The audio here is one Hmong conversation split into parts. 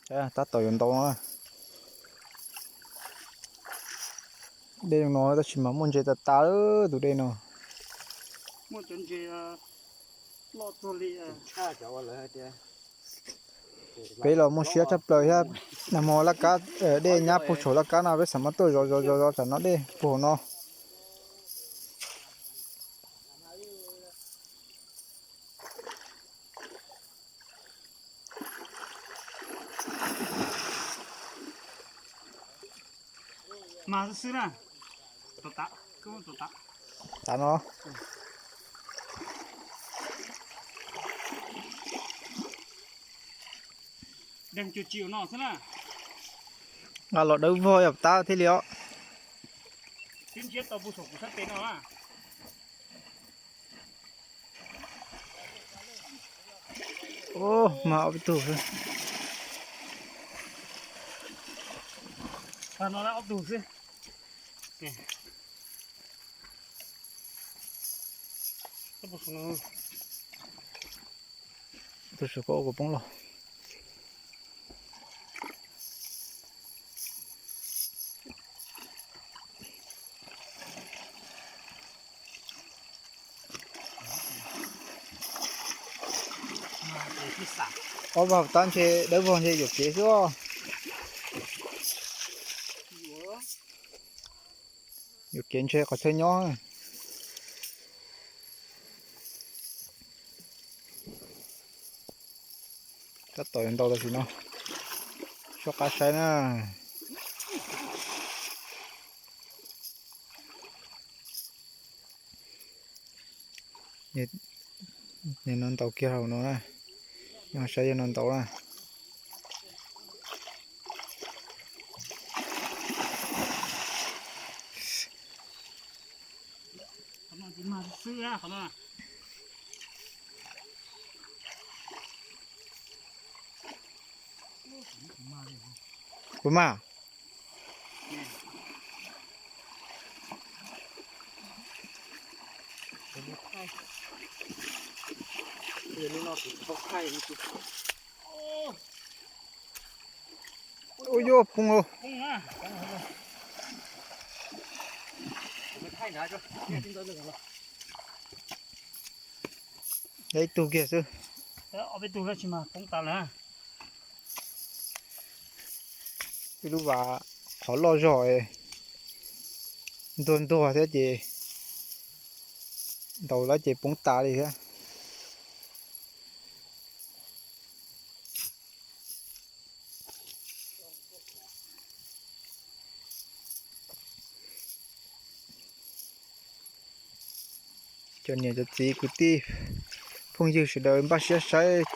Tab tom yuav ntaus no. Dej no tab sis mas muaj ntses tas tas tus dej no. Peb los muaj siab tshaj plaws thiab. Nag hmo laj kab, dej nyab puag saum laj kab no peb xav mas tuaj zov zov zov zov tsam no dej puag hauv no. Mas xwb na. Tav no. Nqa los dawb vog yog tab thiaj li os. Mas ob peb tug xwb. Ob tug xwb. Tus saum koj ua kuv poob los. Ob vag tab ntshe dawb vog ntshe yuam kev xwb os. Yuam kev ntshe qhov chaw nyob. Tab tom yuav ntaus tam sim no. Soj qab saib na. Nim no ntaus kiag hauv no na. Yog saib yog no ntaus na. Kuv mas. Ua yuav poob lauj. Ib tug kiag xwb. Ib lub vas qhov loj zog, ntuag ntuag thiab ces ntaus lawm ces poob tas li thiab. Cov niam cov txiv kwv tij phooj ywg sawv daws npaj siab saib,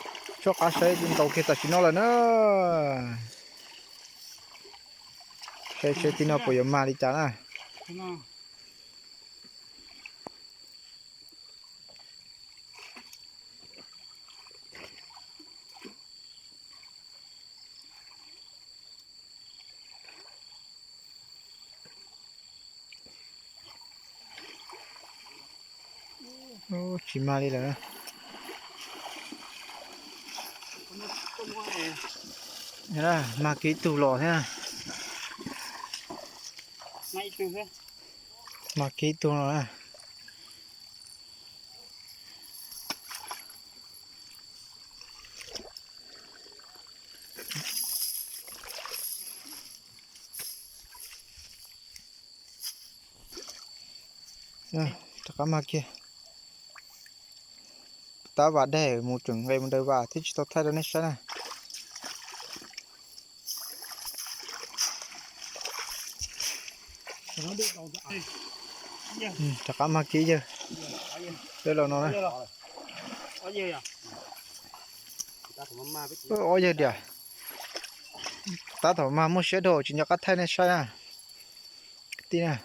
soj qab saib ntaus kiag tam sim no lawm na. Saib seb tib no puas yuav mag li cas na. Tsis mag li lawm. Mag kiag ib tug los thiab. Mag kiag ib tug los na. Rov qab mag kiag. Tab vas daig mus tseem nqes mus daws vas thiab tsis tau thaij rau nej saib na. Rov qab mag kiag yawg. Dej los no na. Ob yawg diam. Tab tom mag muaj siab dhau tsis nco qab thaij nej saib na. Kwv tij na.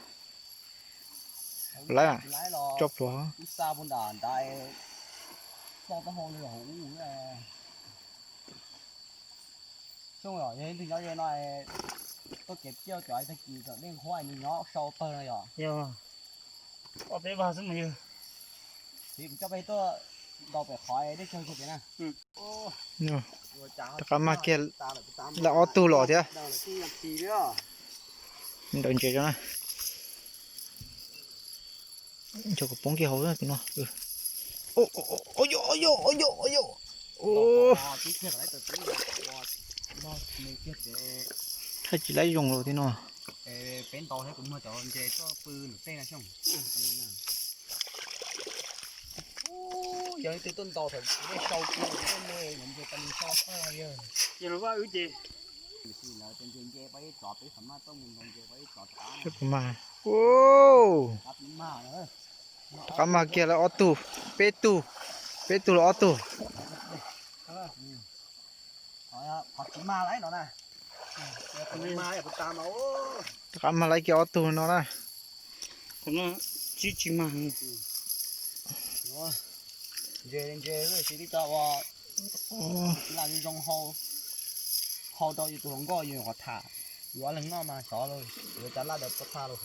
Laiv, tso plhuav. Xyoo yog ib ntwg nyob ze no, tuaj kev ciaj cov tag kis cov dej nqhuab nws nyob sau tawg no yog. Ob peb vag xwb mas yog. Kuv coj peb tuaj Rov qab mag kiag lawm ob tug los thiab. Ntaus ntses rau na. Nchov kom poob kiag hauv tus no. Thaij tsis laib zoo los thiab no. Yog leej twg tuaj ntaus thaum nej sau kiag, nej ntaus ntses tas nws sau tag yog. Yog los vaj wb ces. Rov qab mag kiag lawm ob tug, peb tug, peb tug los ob tug. Qhov tsis mag lawm no na. Rov qab mag lawm kiag ob tug no na. Tsis tsis mag. Ntses ntses xwb tsis tau ua, lam zoo hau, hau rau yus tus hluas nkauj yus qhov tham, yus ob leeg noj mas xyov los yuav cov laj daws pob txha los.